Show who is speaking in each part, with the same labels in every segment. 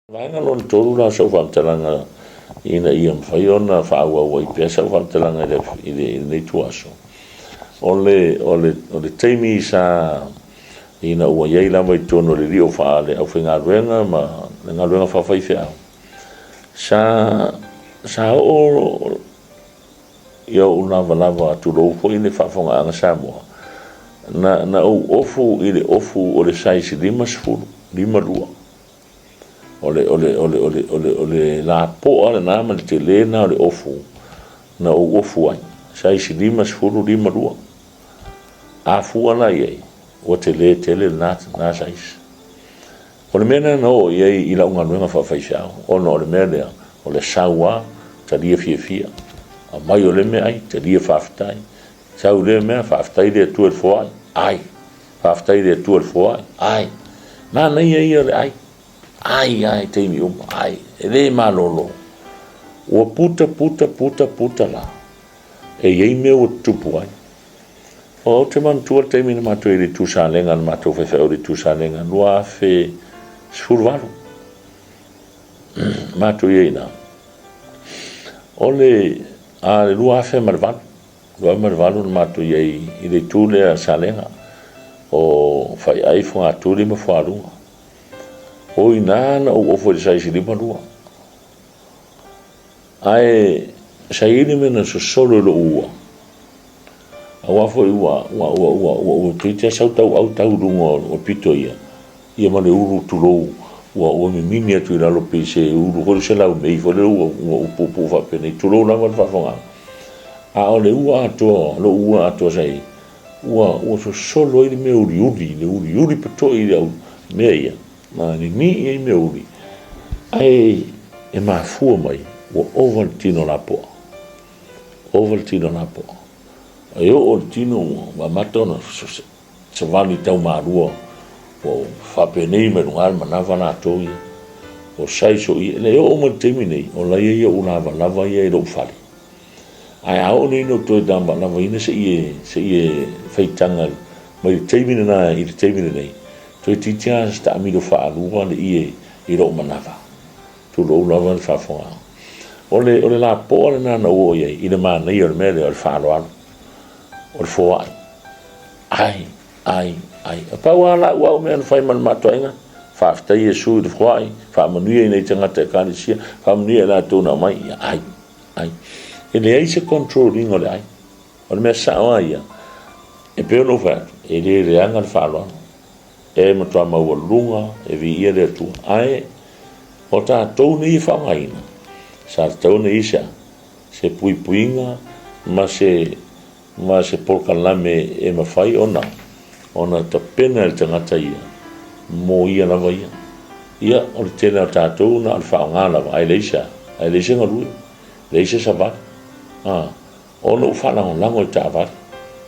Speaker 1: Vaega lona tolu la o sau faamatalaga ina ia mafai ona faaauau ai pea sau faamatalaga i lenei ituaso, o le taimi sa ina ua i ai lava i totonu o le lio faale-aufaigaluega ma le galuega faafaifeau, sa oo i ou lavalava, tulou foi le faafofogaaga Samoa, na ou ofu i le ofu o le size 50, 52. O le, o le, o le, o le, o le, o le lapoa lena ma le tele lena o le ofu na ou ofu ai, size 50, 52. A fua la i ai, ua tele tele lena size. O le mea lena na oo i ai i lau galuega faafaifeau, ona o le mea lea, o le sau lava, talia fiafia. Aumai o le meaai, talia faafetai. Sau lea mea, faafetai le Atua i le foai, ai. Faafetai i le Atua i le foai, ai. Manaia ia o le ai, ai ai taimi uma, ai. E le malolo. Ua puta, puta, puta, puta la. E i ai mea ua tutupu ai. Ou te manatua le taimi na matou i le Tusalega, na matou faifeau i le Tusalega, 2018. Matou i ai i ina. O le, a le 2008, 2008 na matou i ai i le itu lea a Salega, o Faiai, Fogatuli ma Fualuga. O i ina na ou ofo i le saisi 52. Ae sa i ai le mea na sosolo i lou ua, aua foi ua ua ua ua ua ua toeitiiti lava sau tauau tau i luga o pito ia, ia ma le ulu tulou ua ua mimini atu i lalo pei se ulu foi lea se laumei foi lea ua ua puupuu faapenei, tulou lava le faafofogaaga. A o le ua atoa, lou ua atoa sa i ai, ua ua sosolo ai le mea uliuli, le uliuli pato'i i le au mea ia, ma ninii ai mea uli, ae e mafua mai ua ova le tino lapoa, ova le tino lapoa. E oo le tino ua amata ona savali tau malua, ua faapenei mai luga le manava latou ia, o saiso ia. E oo mai le taimi nei, o la ia ou lavalava ia i lou fale. Ae a oo nei ina ou toe lavalavaina se i se i faitaga mai le taimi lena i le taimi lenei, toeitiiti lava se taamilo faalua le ie i lou manava. Tulou lava le faafofogaaga. O le, o le lapoa lena na ou oo i ai i le manaia o le mea lea o le faaaloalo, o le foai. Ai, ai, ai. E pau lava lau au mea na fai ma le matou aiga, faafetai Iesu i le foai, faamanuia i nei tagata ekalesia, faamanuia i latou na aumai, ia ai, ai. E leai se control ina o le ai. O le mea sao lava ia, e pei ona ou fai atu, e le leaga le faaaloalo. E matua maualuga, e viia le Atua. Ae, o tatou nei e faaaogaina, sa tatau ona i ai se a? Se puipuiga ma se ma se polokalame e mafai ona ona tapena e le tagata ia mo ia lava ia. Ia, o le tele o tatou na o le faaaoga lava, ae leai se a? Ae leai se galue, leai se savali. A, ona ou faalagolago i taavale.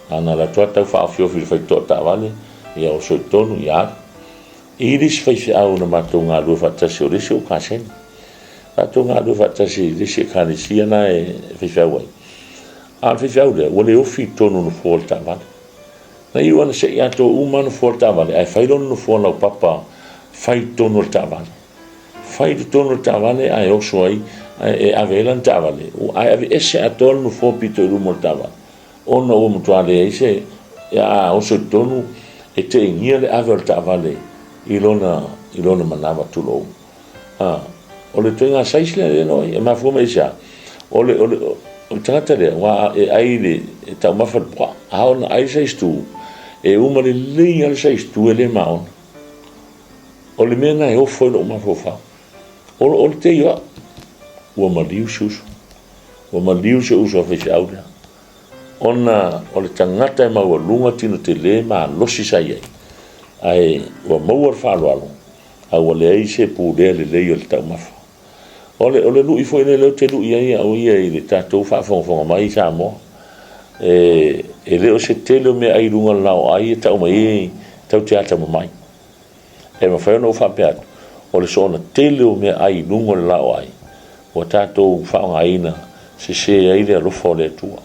Speaker 1: A na alu atu lava tau faaofiofi i le faitotoa taavale, ia oso i totonu, ia alu. I le isi faifeau na matou galue faatasi o le isi ou kaseni. Matou galue faatasi i le isi ekalesia la e faifeau ai. A o le faifeau lea, ua le ofi i totonu o nofoa o le taavale. Na iu lava ina sei atoa uma nofoa o le taavale, ae fai lona nofoa laupapa fai i totonu o le taavale. Fai i totonu o le taavale ae oso ai, e ave ai lana taavale, ae aveese atoa le nofoa pito i luma o le taavale, ona ua matua leai se, a oso i totonu, e teegia le ave o le taavale i lona, i lona manava, tulou. A, o le ituaiga size lea lea na o ai, e mafua mai i se a? O le, o le, o le tagata lea, aua e ai i le, e taumafa le puaa, a oo ina ai le size 2, e uma lelei lava le size 2 e le maona. O le mea lena e ofo ai lou mafaufau. O, o le tei o au, ua maliu se uso. Ua maliu se uso a faifeau lea. Ona o le tagata e maualuga tino tele malosi sa i ai. Ae ua maua le faaaloalo, a ua leai se pulea lelei o le taumafa. O le, o le lui foi lea ou te lui ai au ia i le tatou faafogafoga mai i Samoa. E, e le o se tele o meaai i luga o le laoai e tau mai ai tatou te atamamai. E mafai ona ou faapea atu, o le soona tele o meaai i luga o le laoai ua tatou faaaogaina sese ai le alofa o le Atua.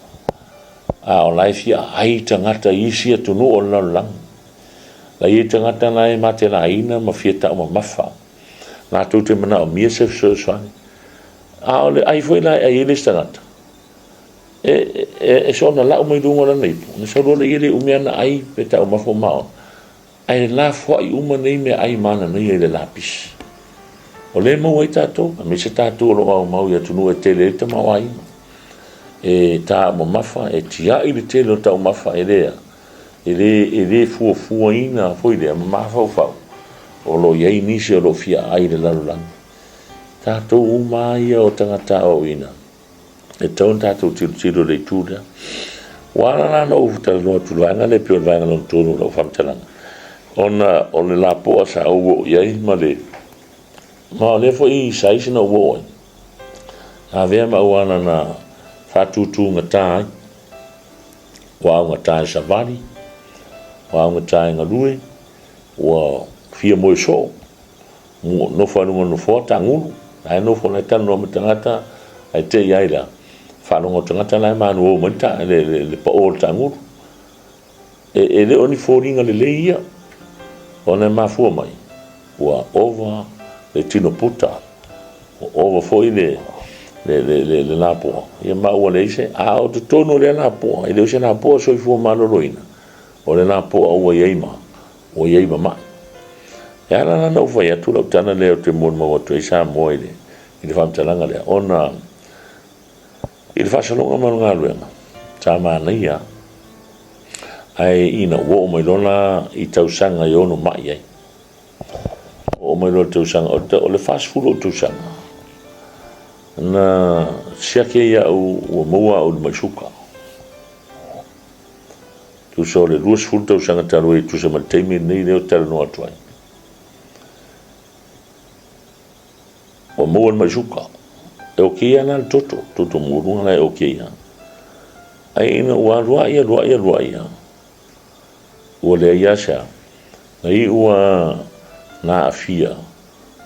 Speaker 1: A o la e fia ai tagata i isi atunuu o le lalolagi. La e i ai tagata la e matelaina ma fia taumamafa. Latou te manaomia se fesoasoani. A o le ai foi la e ai ai le isi tagata, e, e, e soona lau mai luga o lana ipu, ona sau loa lea e le umi ana ai pe taumafa o maona. Ae lafoai uma nei meaai mananaia i le lapisi. O lea e maua ai tatou, aemaise tatou o lo o aumau i atunuu e tele ai le tamaoaiga. E taumamafa, e tiai le tele o taumafa e le, e le, e le fuafuaina foi lea ma mafaufau o lo o i ai nisi o lo o fia aai i le lalolagi. Tatou uma lava ia o tagata aoaoina, e tatau ona tatou tilotilo i le itu lea. Ua ala la ona ou talanoa atu i le vaega lea e pei o le vaega lona tolu o lau faamatalaga, ona o le lapoa sa ou oo i ai ma le ma o lea foi size na ou oo ai, na avea ma auala na faatutugata ai, ua augata e savali, ua augata e galue, ua fia moe soo, Nofo lava i luga o le nofoa, taagulu, la e nofo la e talanoa ma tagata, ae te i ai la, faalogo o tagata la e manuo mai le, le, le, le pao o le taagulu. E, e le o ni foliga lelei ia, ona e mafua mai, ua ova le tino puta, ua ova foi le, le, le, le, le lapoa, ia ma ua leai se, a o totonu o lea lapoa, e le o se lapoa soifua maloloina, o le lapoa ua i ai ma, ua i ai ma mai. E ala la ona ou fai atu lau tala lea ou te molimau atu ai Samoa i le, i le faamatalaga lea, ona i le faasologa mai o le galuega, sa manaia, ae ina ua oo mai loa la i tausaga e ono mai ai, oo mai loa i le tausaga, o le 40 ou tausaga, na siaki ai au ua maua au i le mai suka. Tusa o le 20 tausaga talu ai e tusa ma le taimi lenei lea ou te talanoa atu ai. Ua maua le mai suka. E okei lava la le toto, toto maualuga la e okei lava. Ae ina ua alu ai, alu ai, alu ai lava, ua leai lava se a. Na iu lava na aafia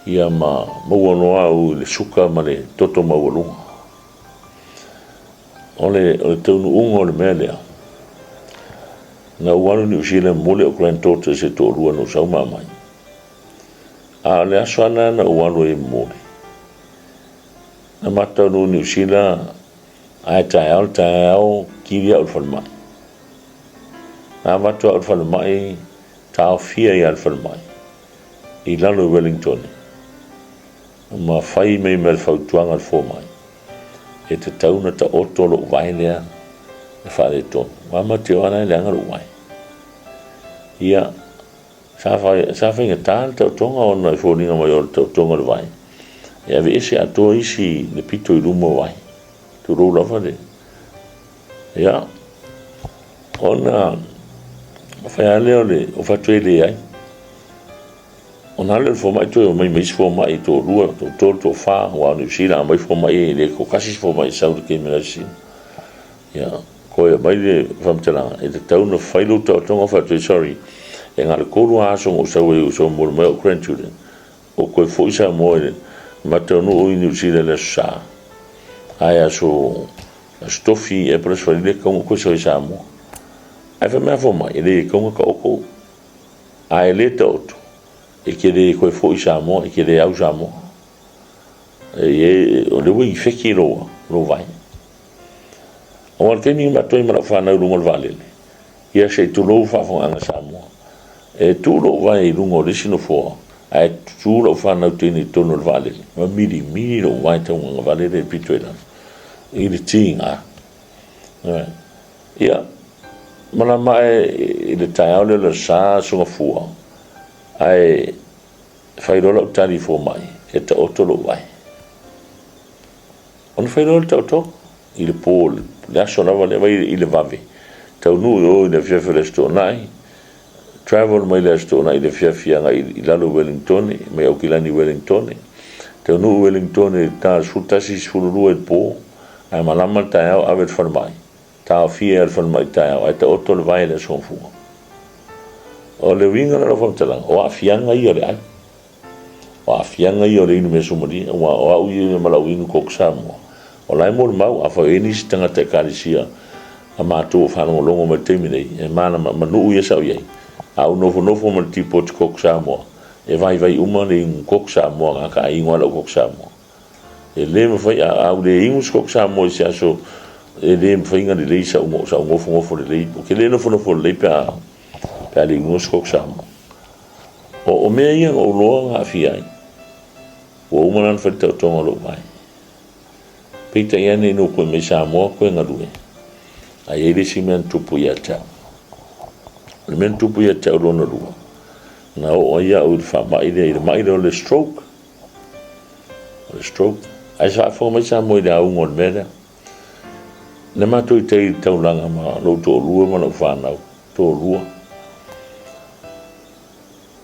Speaker 1: ia ma maua loa au i le suka ma le toto maualuga. O le, o le taunuuga o le mea lea, na ou alu i Niu Sila e momoli au granddaughters e toalua na ou sau ma aumai. A o le aso lava lena na ou alu ai e momoli, na matou taunuu i Niu Sila, ae taeao le taeao, kili au i le falemai. Na avatu au i le falemai, taofia ai lava le falemai i lalo i Wellington ma fai mai ma le fautuaga a le fomai. E tatau ona taoto lou vae lea e faaletonu. Ua amata o la e leaga lou vae. Ia, sa, fai, sa faigata le taotoga ona e foliga mai o le taotoga o le vae. E aveese atoa isi le pito i luma o vae. Tulou lava le... Ia, ona fai lava lea o le o fatu e leai. Ona alu lea o le fomai toe omai ma isi fomai e toalua, toatolu, toafa, aua o Niu Sila aumai fomai e le toatasi se fomai e sau i le taimi o le asiasiga. Ia, toe aumai le faamatalaga, e tatau ona fai lou taotoga faatoi, sorry, e na o le 3 lava aso na ou sau ai ou sau momoli mai au grandchildren, ou toe foi Samoa i le mataunuu i Niu Sila i le Aso Sa, ae aso, aso Tofi, Aperesi Falili e tatau ona ou toe sau i Samoa. Ae fai mai lava fomai, e leai e tatau ona taoto A e le taoto, e te le toe foi i Samoa, e te le au Samoa. E, e, o lea ua ifeki lou, lou vae. Aua o le taimi na matou ai ma lau fanau i luga o le vaalele, ia se i tulou faafofogaaga Samoa. E tuu lou vae i luga o le isi nofoa, ae tu lau fanau teine i totonu o le vaalele, ma milimili lou vae tauagavale lea i le pito i lalo, i le tiga. Ia, malama ae i le taeao lea o le Sa Sogafua, ae fai loa lau tali i fomai, e taoto lou vae. Ona fai loa le taotoga i le po, le aso lava lea, vai i le vave, taunuu i o i le afiafi o le Aso Toonai, travel mai le Aso Toonai i le afiafi agai i lalo i Wellingtone, mai Aukilani i Wellingtone, taunuu i Wellingtone i le ta 11, 12 i le po, ae malama le taeao ave i le falemai. Taofia e le falemai taeao ae taoto le vae i le aso Gafua. O le uiga o lau faamatalaga, o aafiaga ia o le ai. O aafiaga ia o le inu measumalie, aua o au ia ma lau inu Coke Samoa. O la e molimau, afai o i ai nisi tagata Ekalesia a matou o faalogologo mai i le taimi nei, e malama, ma nuu ia sa ou i ai. A ou nofonofo ma le tipoti Coke Samoa, E vaivai uma le inu koko Samoa a ka inu ala koko Samoa. E le mafai a au le inu se koko Samoa i se aso e le mafai ona lelei sa'u nofonofo lelei. Ou te le nofonofo lelei pe a le inua se koko Samoa. O mea ia na ou iloa na aafia ai. Ua uma la ona fai le taotoga o lou vae. Peitai ane ina ua toe mai Samoa koe galue, a i ai le isi mea na tupu ia te au. O le mea na tupu ia te au lona lua, na oo ai au i le faamai lea, i le mai lea o le stroke. O le stroke. Ae faafofoga mai Samoa i le auga o le mea lea. Na matou i tai i le taulaga ma lou toalua ma lau fanau, toalua.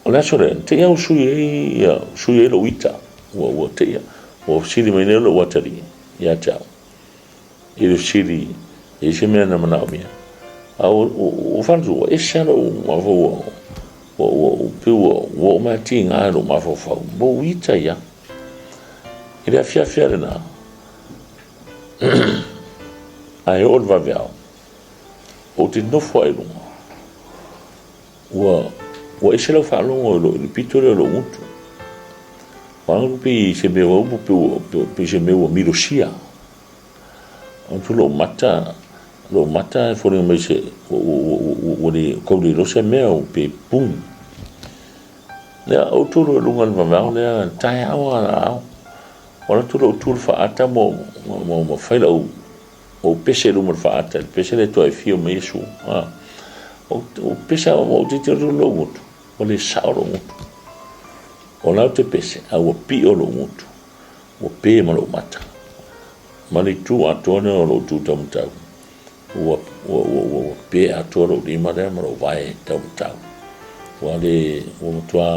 Speaker 1: O le aso lea, na te i au sui ai ia, sui ai lou ita. Ua, ua te i, ua fesili mai nei lou atalii ia te au. I le fesili, e i se mea na manaomia. A ua, ua fale ua ese lou mafaufau, ua, ua, ua, ua, pei ua, ua oo mai tiga i lou mafaufau. Ua ita ia. I le afiafi lena, ae oo le vaveao, ou te nofo ai luga. Ua, ua ese lau faalogo i, lo, i le pito lea o lou gutu. Ua alu pei se mea ua upu, pe, pe se mea ua milosia. O tu lou mata, lou mata e foliga mai se, ua, ua, ua, ua, ua le, kau le iloa se mea, ua pe puni. Lea, ou tu loa i luga i le vavao lea, taeao a la ao. Ua alu atu lou tu i le faata mo, mo, mo fai lau Ua ou pese i luma o le faata, i le pese lea toe afio mai Iesu. A, ou pese au, ou tilotilo atu i lou gutu, ua le sao lou gutu. O la ou te pese, a ua pio lou gutu, ua pe ma lou mata. Ma le itu atoa lea o lou tu taumatau, ua, ua, ua, ua, ua pe atoa lou lima lea ma lou vae taumatau. Ua le, ua matua,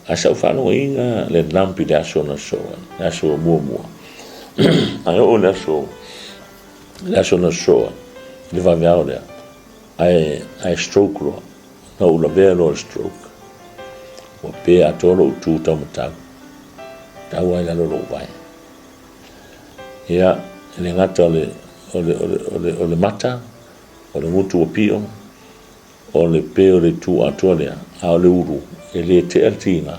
Speaker 1: Ae sa ou faalogoina le lump i le aso na sosoo ai, le aso muamua. Ae oo i le aso, le aso na sosoo ai, i le vaveao lea, ae, ae stroke loa. Na ou lavea loa le stroke. Ua pe atoa lou tu taumatau. Tau ai lalo lou vae. Ia, e le gata o le, o le, o le, o le, o le mata, o le gutu ua pio, O le pe o le itu atoa lea, a o le ulu, e le tea le tiga.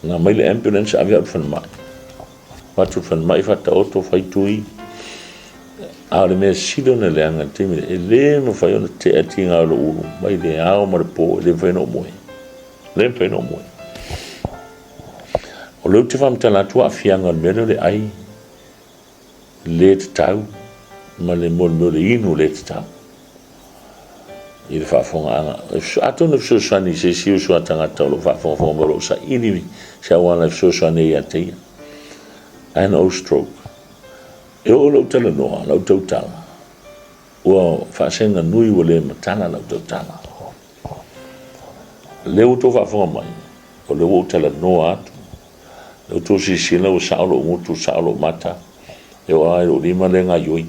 Speaker 1: Na mai le ambulance ave au i le falemai. Avatu i le falemai faataoto fai tui. A o le mea sili ona leaga i le taimi lea, e le mafai ona tea le tiga o lou ulu mai le ao ma le po, e le mafai ona ou moe. Le mafai ona ou moe. O lea ou te faamatala atu aafiaga o le mea lea o le ai le tatau ma le mo le mea o le inu le tatau i le faafofogaaga. Atonu e fesoasoani i se isi uso a tagata o lo o faafogafoga mai o lo o saili se auala e fesoasoani ai ia te ia. Ae na ou stroke. E oo lau talanoa, lau tautala, ua faasega nui ua le matala lau tautala. Lea ua outou faafofoga mai, o lea ua ou talanoa atu. Lea ua outou silasila ua sao lou gutu, sao lou mata, e oo lava i lou lima lea e gaoioi,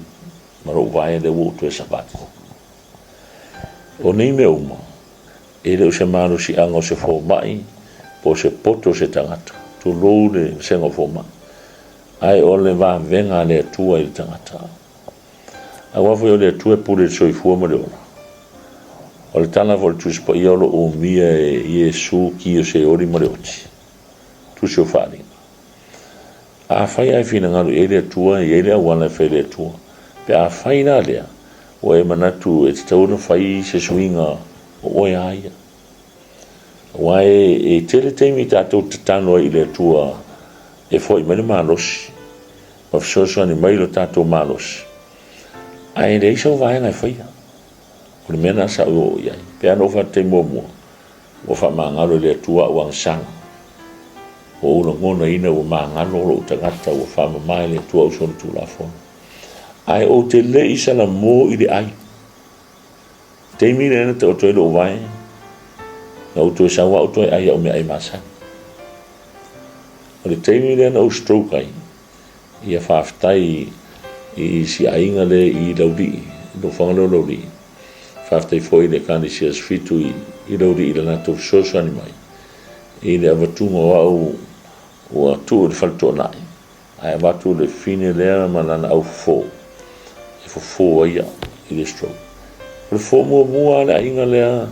Speaker 1: ma lou vae lea ua ou toe savali. O nei mea uma, e le o se malosiaga o se fomai po o se poto o se tagata, tulou le vasega o fomai, ae o le vavega a le Atua i le tagata. Aua foi o le Atua e pule i le soifua ma le ola. O le tala foi a le Tusi Paia o lo o umia e Iesu ki o Seoli ma le oti. Tusi o Faaaliga. Afai ae finagalo i ai le Atua, e i ai le auala e fai e le Atua. Pe afai la lea, ua e manatu e tatau ona fai se suiga o oe a ia. Aua e tele taimi tatou tatalo ai i le Atua e foai mai le malosi, ma fesoasoani mai lo tatou malosi, ae leai sau vaega e faia. O le mea lena sa ou oo i ai. Pe ana ou faafetai muamua, ua faamagalo e le Atua au agasala. Ua ou lagonaina ua magalo lou tagata, ua faamama e le Atua au solitulafono. Ae ou te le i salamo i le ai. Taimi lea na taoto ai lou vae, na ou toe sau au toe ai au meaai masani. O le taimi lea na ou stroke ai, ia faafetai i si aiga lea i Laulii, i nofoaga lea o Laulii. Faafetai foi i le Ekalesia Asofitu i Laulii i le latou fesoasoani mai i le avatuga o au ua tuu i le fale toonai, ae avatu le fine lea ma lana au fofo e fofo ai au i le stroke. O le fofo muamua a le aiga lea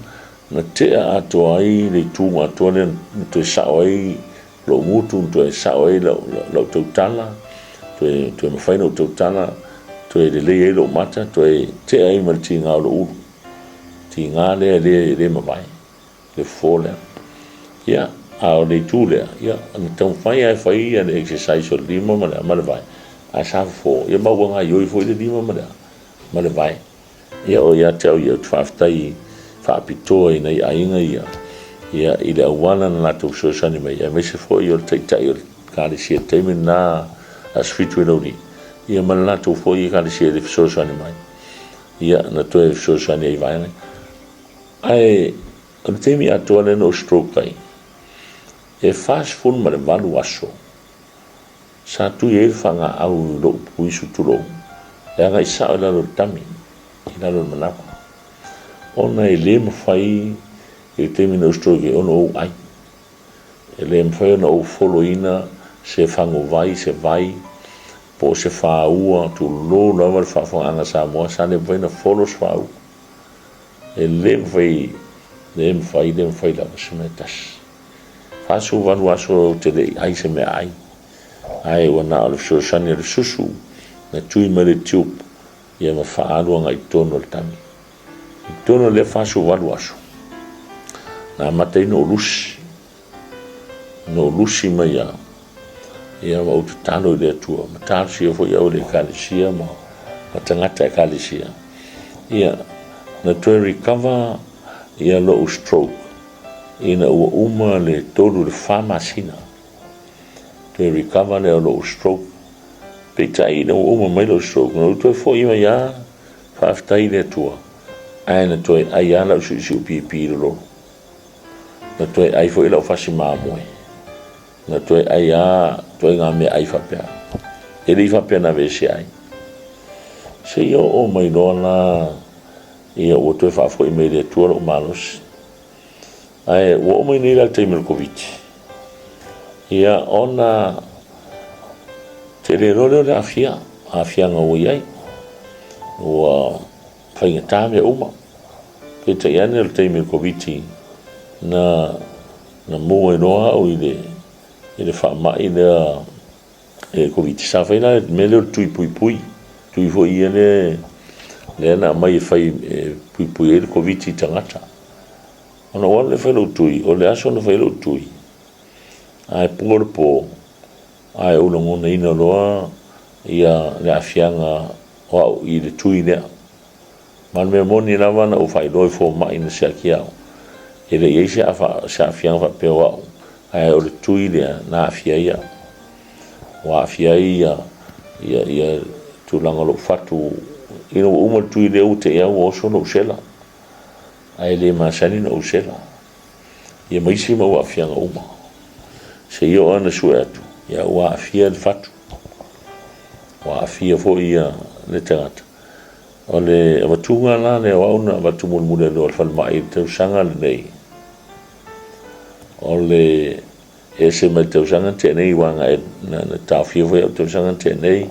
Speaker 1: Na tea atoa ai le itu atoa lea na toe sao ai lou gutu, na toe sao ai lau tautala, toe mafai ona ou tautala, toe lelei ai lou mata, toe tea ai ma le tiga o lou ulu. Tiga lea e le mavae, le fofo lea. Ia, a o le itu lea, ia, na taumafai lava e fai ia le exercise o le lima ma le, ma le vae, ae sa fofo, ia ma ua gaoioi foi le lima ma le, ma le vae. Ia, o ia te au ia, ou te faafetai faapitoa i nai aiga ia, ia, i le auala na latou fesoasoani mai, aemaise foi o le taitai o le Ekalesia i le taimi lena, Aso Fitu e Laulii, ia ma le latou foi Ekalesia i le fesoasoani mai, ia, na toe fesoasoani ai i vaega ia. Ae o le taimi atoa lea na ou stroke ai, e 48 aso sa tui ai le faagaau i lou puisu tulou, e agai sao i lalo o le tami, i lalo o le manava, ona e le mafai i le taimi na ou stroke ai ona ou ai. E le mafai ona ou foloina se faguvai, se vai, po o se fāua, tulou lava le faafofogaaga a Samoa, sa le mafai ona folo se fāua. E le mafai, le mafai, le mafai lava se mea e tasi. 48 aso ou te le i ai se meaai, ae ua na o le fesoasoani a le susu na tui mai le tube ia ma faaalu agai i totonu o le tami. I totonu o lea 48 aso, na amata ai ona ou lusi, na ou lusi mai lava, ia ma ou tatalo i le Atua, ma talosia foi au e le Ekalesia ma tagata Ekalesia. Ia, na toe recover ia lou stroke ina ua uma le 3 i le 4 masina toe recover lea o lou stroke. Peitai ina ua uma mai lou stroke, na ou toe foi mai lava, faafetai i le Atua, ae na toe ai lava lau siusiu pipi i le lolo. Na toe ai foi lau fasi mamoe. Na toe ai lava ituaiga meaai faapea. E le i faapea na aveese ai. Seia oo mai loa la ia ua toe faafoi mai e le Atua lou malosi. Ae ua oo mai nei la le taimi o le Koviti, ia ona tele loa lea o le aafia, aafiaga ua i ai. Ua faigata mea uma. Peitai ane o le taimi o le Koviti, na na maua ai loa au i le i le faamai lea e Koviti. Sa fai la le mea lea o le tui puipui, tui foi ia lea lea na aumai e fai e puipui ai le Koviti i tagata. Ona ou alu lea fai lou tui, o le aso na fai ai lou tui, ae po le po, ae ou lagonaina loa ia le aafiaga o au i le tui lea. Ma o le mea moni lava na ou faailoa i fomai na siaki au, e le i i ai se aafiaga faapea o au, ae o le tui lea na aafia ai au. Ua aafia ai ia, ia, ia tulaga o lou fatu, ina ua uma le tui lea ua te i lava ua oso lou sela, ae le masani ona ou sela. Ia ma isi mau aafiaga uma. Seia oo lava ina sue atu, ia ua aafia le fatu, ua aafia foi ia le tagata. O le avatuga la lea o au na avatu mulimuli ai loa i le falemai i le tausaga lenei, o le ese mai le tausaga na tea nei, aua na, na taofia foi au tausaga na tea nei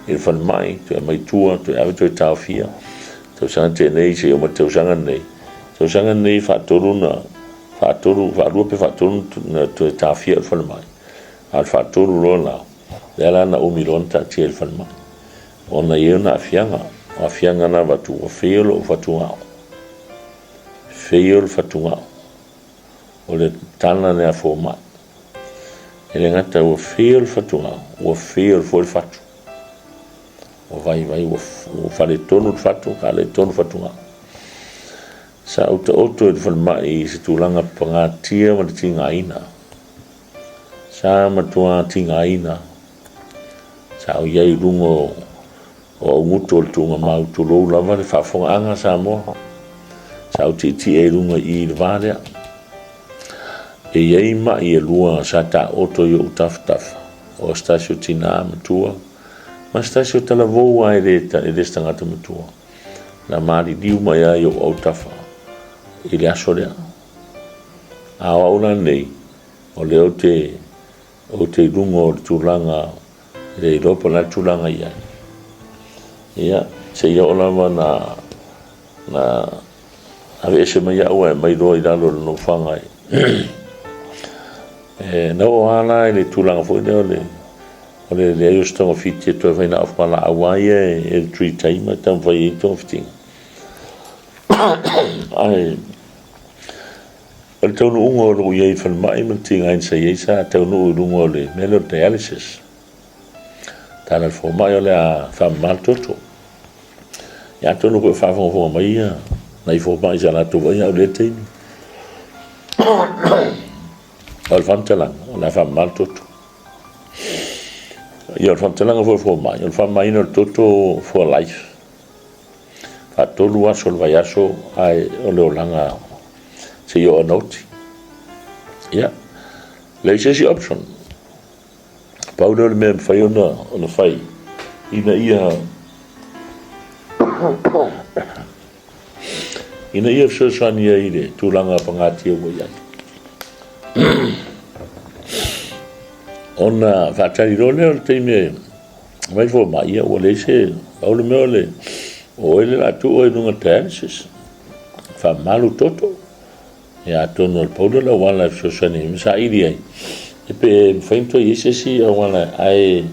Speaker 1: i le falemai, toe aumai tua, toe ave toe taofia. Tausaga na tea nei seia oo mai le tausaga lenei. Tausaga lenei faatolu na, faatolu, faalua pe faatolu na toe taofia au i le falemai. A o le faatolu loa la, lea la na umi loa na taatia i le falemai. Ona e i ai ona aafiaga, o aafiaga na avatu ua fail lou fatugao. Fail le fatugao. O le tala lea a fomai. E le gata ua fail le fatugao, ua fail foi le fatu. Ua vaivai, ua faaletonu le fatu, faaletonu fatugao. Sa ou taoto i le falemai i se tulaga pagatia ma le tigaina. Sa matua tigaina. Sa ou i ai i luga o augutu o le tuugamau, tulou lava le faafofogaaga a Samoa. Sa ou tietie ai i luga i i i le va lea. E i ai ma'i e lua sa taoto i ou tafatafa, o se tasi o tinā matua ma se tasi o talavou lava e le, e le se tagata matua. Na maliliu mai lava i ou autafa i le aso lea. A o au la nei, o lea ou te Ou te i luga o le tulaga e le iloa po o le a le tulaga i ai. Ia, seia oo lava na, na Aveese mai au ae aumai loa i lalo o le nofoaga e E na oo lava la i le tulaga foi lea o le o le leai o se togafiti e toe fai na o fualaau lava ia e treat ai ma taumafai ai togafitiga. Ae o le taunuuga o lou i ai i le falemai ma le tigaina sa i ai sa taunuu i luga o le mea lea o le dialysis. Tala a le fomai o le a faamama le toto. Ia atonu foi o faafogafoga mai ia nai fomai sa latou vaaia au i lea taimi. O le faamatalaga, o le a faamama le toto. Ia o le faamatalaga foi a fomai, o le faamamaina o le toto for life. Faatolu aso o le vaiaso ae o le olaga seia oo ina oti. Ia, leai se isi option. Pau lea o le mea e mafai ona fai ina ia ina ia fesoasoani ai i le tulaga pagatia ua i ai. Ona faatali loa lea o le taimi e aumai fomai, ia ua leai se, pau le mea o le o oe le o le a tuu oe i luga o le dialysis, faamama lou toto. Ia atonu o le pau lea o le auala e fesoasoani ai ma saili ai, e pe mafai ona toe i ai se isi auala ae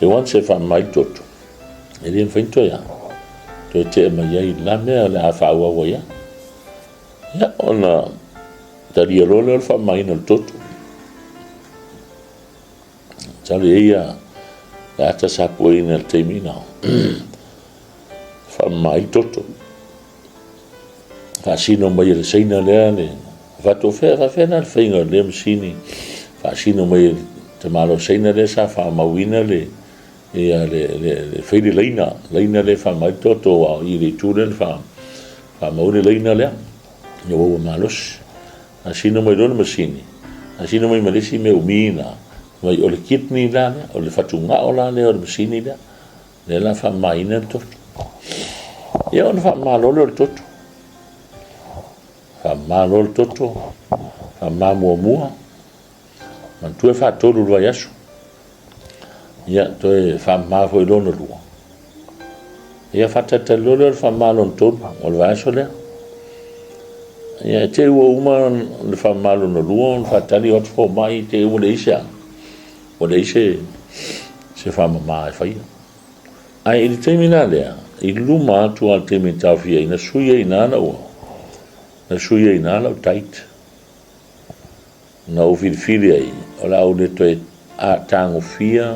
Speaker 1: e once e faamama ai le toto, e le mafai ona toe a, toe tea mai ai i le la mea o le a faaauau ai lava. Ia, ona talia loa lea o le faamamaina o le toto. Masalo e i ai ia le ata sa pueina i le taimi na, faamama ai le toto. Faasino mai e le Saina lea le faatoafea faafefea la le faiga o lea masini faasino mai e le tamaloa Saina lea sa faamauina le ia le le le fai le laina laina lea faamai le toto aua o i le itu lea na fa faamau le laina lea ina ua ua malosi faasino mai loa le masini faasino mai ma le isi mea umi na mai o le kidney la lea o le fatugao la lea o le masini lea Lea la faamamaina le toto. Ia ona faamama loa lea o le toto. Faamama loa le toto, faamama muamua, manatua e faatolu i le vaiaso. Ia toe faamama foi lona lua. Ia faatalitali loa lea o le faamama lona tolu o le vaiaso lea. Ia e te i ua uma le faamama lona lua ona faatali o atu fomai te i ua leai se a. Ua leai se, se faamama e faia. Ae i le taimi la lea, i luma atu lava le taimi e taofia ai, na sui ai i ina lau, na sui ai i ina lau diet. Na ou filifili ai, o le a ou le toe tagofia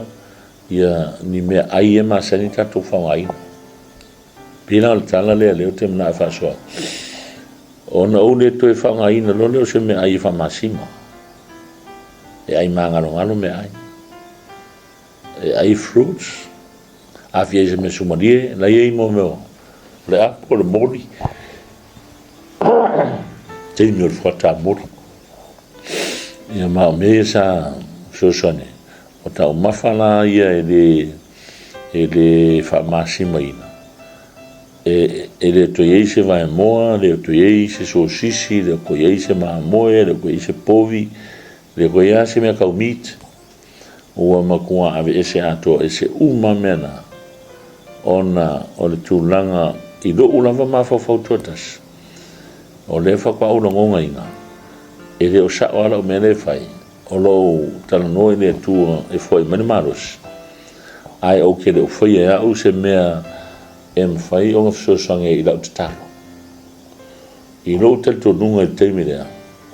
Speaker 1: ia ni mea ai e masani tatou faaaogaina. Pei la o le tala lea lea ou te manao e faasoa. Ona ou le toe faaaogaina loa lea o se mea ai e faamasima. E ai magalogalo meaai. E ai fruits. A fia i se mea sumalie, la i ai mo mea o le apo, o le moli. Taimi o le fuata moli. Ia ma o mea ia sa fesoasoani. O taumafa la ia e le, e le faamasimaina. E, e le toe i ai se vaemoa, le toe i ai se sosisi, le toe i ai se mamoe, le toe i ai se povi, le toe i ai se mea tau meat. Ua matua aveese atoa ese uma mea na, ona o le tulaga i lou lava mafaufau toatasi, o lea faatoa ou lagonaina, e le o sao lava lau mea lea e fai, o lo o talanoa i le Atua e foai mai le malosi, ae ou te le o faia e au se mea e mafai ona fesoasoani ai i lau tatalo. I lou talitonuga i le taimi lea,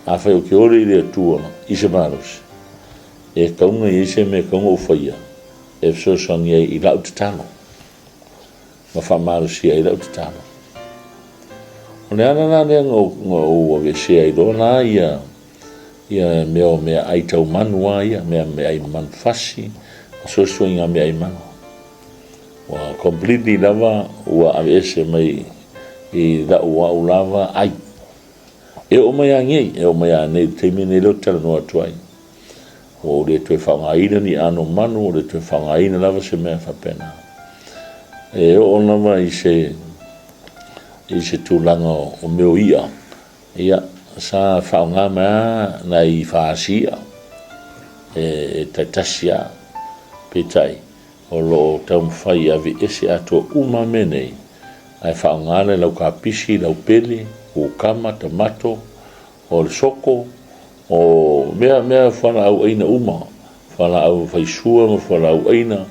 Speaker 1: afai ou te ole i le Atua i se malosi, e tatau ona i ai se mea e tatau ona ou faia e fesoasoani ai i lau tatalo ma faamalosia ai lau tatalo. O le ala la lea na ou aveesea ai loa la ia ia mea o meaai tau manu lava ia, mea meaai manufasi, ma sosoiga meaai manu. Ua completely lava ua aveese mai i lau au lava ai. E oo mai lava nei, e oo mai lava nei i le taimi lenei lea ou te talanoa atu ai. Ua ou le toe faaaogaina ni aano manu, ua le toe faaaogaina lava se mea faapena. E oo lava i se, i se tulaga o mea o i'a, ia, sa faaaoga mai lava nai faasi i'a, e taitasi lava. Peitai, o lo o taumafai e aveese atoa uma mea nei, ae faaaoga le lau kapisi, lau pele. kukama, tamato, o le soko, o mea mea fualaau aina uma, fualaau faisua ma fualaau aina,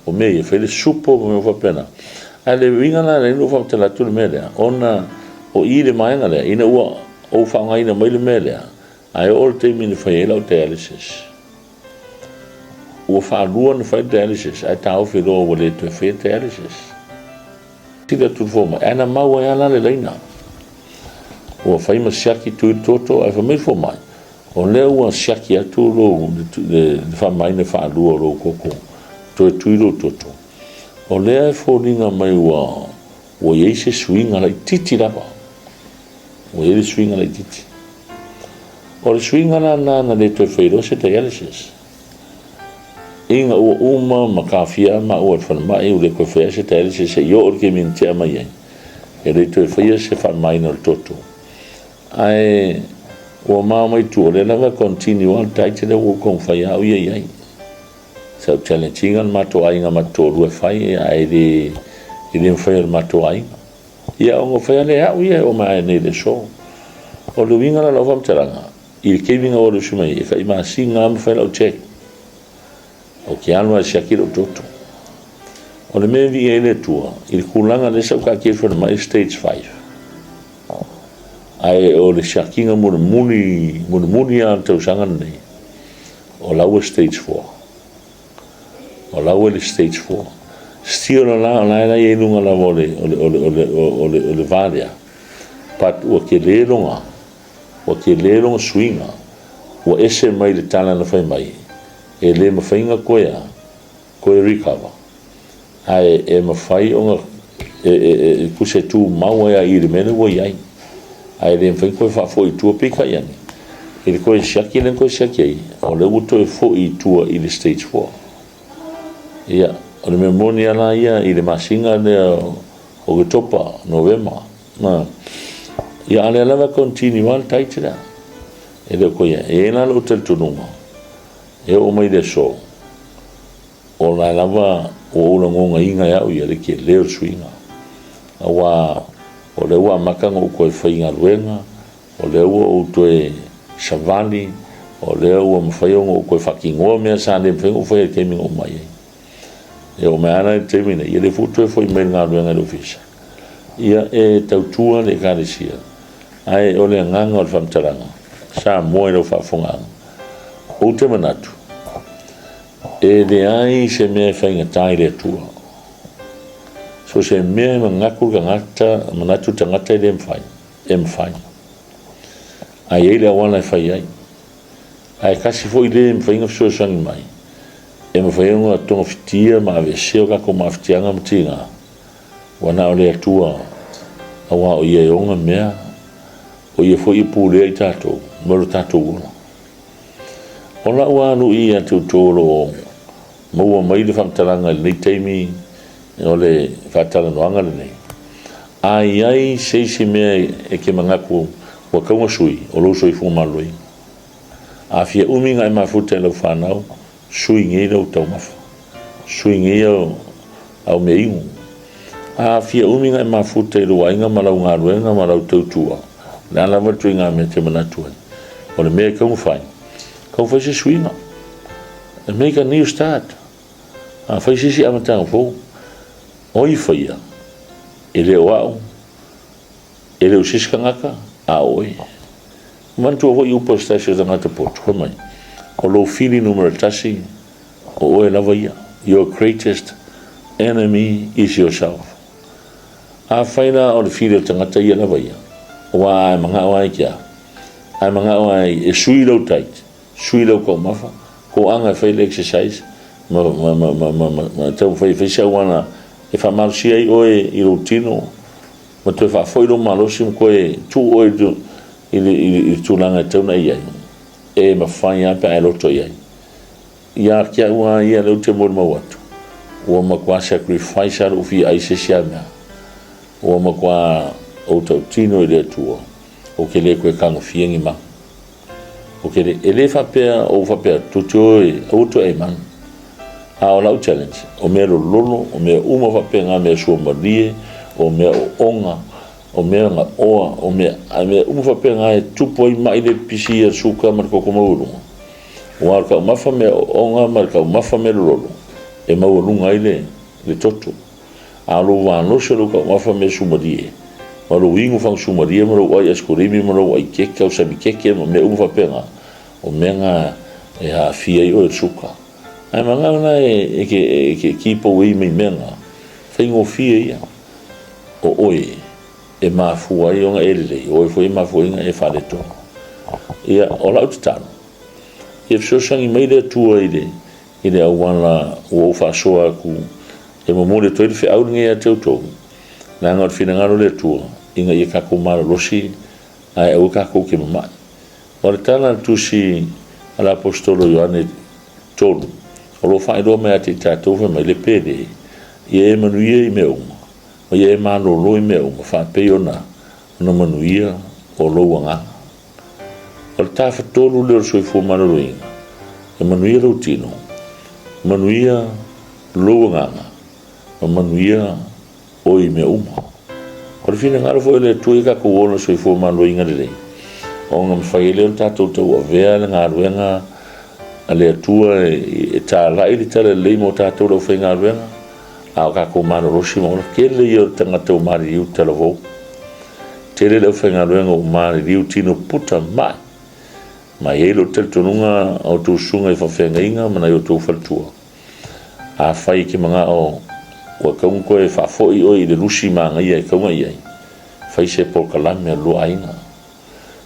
Speaker 1: o mea ia, fai le supo ma mea faapena. Ae le uiga la lea na ou faamatala atu le mea lea, ona o i le vaega lea, ina ua ou faaaogaina mai le mea lea, ae oo le taimi na fai ai lau dialysis. Ua faalua ona fai le dialysis, ae taofi loa ua le toe faia le dialysis. Sili atu le fomai, ae na mau ai lava la le laina. Ua fai ma siaki tui le toto, ae fai mai le fomai, o lea ua siaki atu lou, le faamamaina faalua o lou koko, toe tui lou toto. O lea e foliga mai ua, ua i ai se suiga laitiiti lava. Ua i ai le suiga laitiiti. O le suiga la lena na le toe fai loa se dialysis. Ina ua uma ma taofia maua i le falemai, ua le toe faia se dialysis seia oo i le taimi na tea mai ai, e le toe faia se faamamaina o le toto. Ae ua mao mai tua, o lea lava e continue lava le diet lea ua ou taumafai lava au ia i ai. Sa ou challenge ina le matou aiga matou toalua e fai, ae le, e le mafai e le matou aiga. Ia ona fai lava lea e au ia e oo mai nei i le aso. O le uiga la o lau faamatalaga, i le taimi na ou alu usu mai ai, e tai masina lava ma fai lau check. Ou te alu lava e siaki lou toto. O le mea e viia ai le Atua, i le tulaga lea sa ou taatia i le falemai stage 5. Ae o le siakiga mulimuli, mulimuli lava o le tausaga lenei, o la ua stage 4. O la ua i le stage 4. Still o la, o la e la i ai luga lava o le, o le, o le, o le, o le, o le va lea. But ua tele lona, ua tele lona suiga. Ua ese mai le tala na fai mai, e le mafai ona toe a, toe recover. Ae e mafai ona e tusa e tumau ai lava i le mea lea ua i ai. Ae le mafai ona toe faafoi i tua. Peitai ane, i le toe siaki lea na toe siaki ai, o lea ua toe foi i tua i le stage 4. Ia, o le mea moni lava la ia i le masina lea o Oketopa, Novema, ia a o lea lava e continue lava le diet lea. E le o toe i ai. E i ai la lou talitonuga, e oo mai i le aso, O la lava ua ou lagonaina e au ia le tele o le suiga, aua o lea ua amata ona ou toe faigaluega, o lea ua ou toe savali, o lea ua mafai ona ou toe faatinoa mea sa le mafai ona ou faia i le taimi na ou mai ai. E oo mai lava la i le taimi nei, ia lea foi ua toe foi mai i le galuega i le ofisa, ia e tautua le Ekalesia. Ae o le agaga o le faamatalaga, Samoa i lau faafofogaaga, ou te manatu, E leai se mea e faigata i le Atua. So o se mea e manatu le tagata, manatu le tagata e le mafai, e mafai. Ae i ai le auala e fai ai. Ae tasi foi le e mafai ona fesoasoani mai, e mafai ona togafitia ma aveesea o tatou mafatiaga ma tiga, ua na o le Atua, aua o Ia e ona mea, o Ia foi e pulea i tatou ma lo tatou ola. O lau alu ia te outou o lo o maua mai le faamatalaga i lenei taimi o le faatalanoaga lenei, a i ai se isi mea e te manatu ua tatau ona sui, o lou soifua maloloina. A fia umi ona e mafuta i lau fanau, sui nei lau taumafa, sui nei au mea inu. A fia umi ona e mafuta i lou aiga ma lau galuega ma lau tautua, o le a lava le ituaiga mea e te manatu ai, o le mea e tatau ona fai, tau fai se suiga. Make a new start. A fai se isi amataga fou. O ai e faia? E le o au, e le o se isi tagata, a o oe. Manatua foi upu a se tasi o tagata poto, fai mai, o lou fili numera tasi, o oe lava ia. Your greatest enemy is yourself. Afai la o le fili o le tagata ia lava ia, aua a e manao lava i ke a? A e manao lava e sui lau diet, sui lau taumafa, toaga e fai le exercise, ma, ma, ma, ma, ma, ma, ma taumafai e fai se auala e faamalosia ai oe i lou tino, ma toe faafoi lou malosi ma toe tuu oe i le, i le, i le tulaga e tatau ona e i ai. E mafai lava pe a e loto i ai. Ia te au lava ia lea ou te molimau atu, ua matua sacrifice lava lou fia ai se isi lava mea. Ua matua ou tautino i le Atua, ou te le toe tagofia ni manu. Ou te le, e le faapea, ou faapea atu, tou te o e, aua toe ai manu. A o lau challenge, o mea lololo, o mea uma faapena, mea suamalie, o mea oona, O mea gaoa, o mea, a mea uma faapena e tupu ai mai le pipisi ia le suka ma le koko maualuga. Aua o le taumafa mea ooga ma le taumafa mea lololo e maualuga ai le, le toto. A o lou valosi o lou taumafa mea sumalie, ma lou inu fagasumalie ma lou ai aisikolimi ma lou ai keke, au sami keke ma mea uma faapena, o mea na e aafia ai oe i le suka. Ae manao na e ke, e ke keep away mai mea na, faigofie ia. O oe e mafua ai ona e lelei, o oe foi e mafua ai ona e faaletonu. Ia, o lau tatalo, ia fesoasoani mai le Atua i le, i le auala ua ou faasoa atu e momoli atu ai le feau lenei ia te outou, leaga o le finagalo o le Atua ina ia tatou malolosi ae aua tatou te mamai. O le tala a le tusi a le Aposetolo Ioane 3, o lo o faailoa mai ia te i tatou fai mai, le pele, ia e manuia i mea uma, ma ia e malolo i mea uma, faapei ona ona manuia o lou agaga. O le tafatolu lea o le soifua maloloina, e manuia lou tino, manuia lou agaga, ma manuia oe i mea uma. O le finagalo foi o le Atua ia tatou ola soifua maloloina lelei, ona mafai ai lea ona tatou tauavea le galuega a le Atua e talai le tala lelei mo tatou le aufaigaluega, a o tatou malolosi ma ola. Tele ia o tagata ua maliliu talavou. Tele le aufaigaluega ua maliliu tino puta mai. Ma e i ai lou talitonuga a outou susuga i faafeagaiga ma nai outou faletua, afai e te manao ua tatau ona toe faafoi oe i le lusi manaia e tatau ona i ai, fai se polokalame a le lua aiga.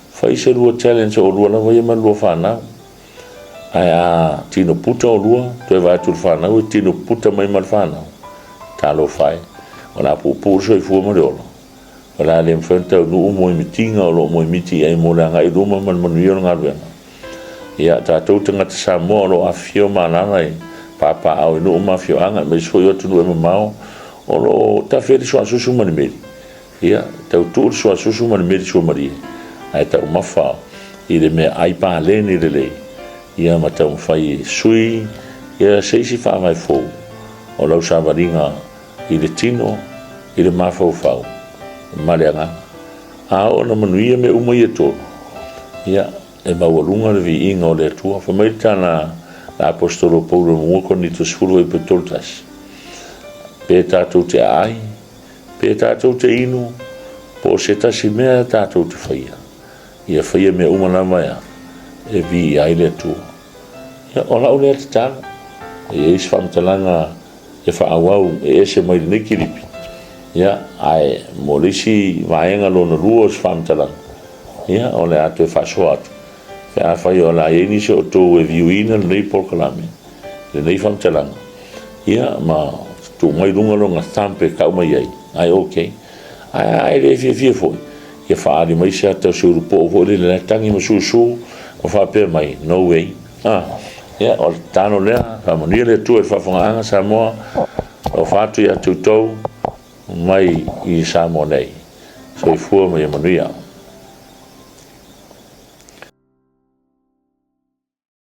Speaker 1: Fai se lua challenge o oulua lava ia ma le lua fanau. Ae a tino puta oulua, toe vaai atu i le fanau e tino puta mai ma le fanau. Talofa e, o le a puupuu le soifua ma le ola. O le a le mafai ona taunuu moemitiga o lo o moemiti i ai mo le agai i luma ma le manuia o le galuega. Ia, tatou tagata Samoa o lo o afifio ma alaala i papaaao i nuu ma afioaga aemaise foi o atunuu e mamao o lo o tafe ai le suasusu ma le meli. Ia, tau tuu le suasusu ma le meli suamalie, ae taumafa i le meaai paleni lelei, ia ma taumafai e sui ia se isi faavae fou o lau savaliga i le tino, i le mafaufau ma le agaga. A oo ina manuia mea uma ia e tolu, ia, e maualuga le viiga o le Atua. Fai mai le tala a le Aposetolo o Paulo i 1 Korinito 10:31, Pe tatou te aai, pe tatou te inu, po o se tasi mea tatou te faia, ia faia mea uma lava e viia ai le Atua. Ia, o lau lea tatalo, e i ai se faamatalaga e faaauau e ese mai lenei kilipi, ia, ae mo le isi vaega lona lua o se faamatalaga, ia, o le a toe faasoa atu, pe afai o le a i ai nisi o outou e viuina lenei polokalame, lenei faamatalaga, ia, ma tuu mai i luga lona thumb e tau mai ai, ae okay. Ae a e le fiafia foi, ia faaali mai se ata o se ulupoo foi lele la e tagi ma susu ma faapea mai, no way. Ah, ia, o le tatalo lea, faamanuia le Atua i le faafofogaaga Samoa, alofa atu ia te outou mai i Samoa nei. Soifua ma ia manuia.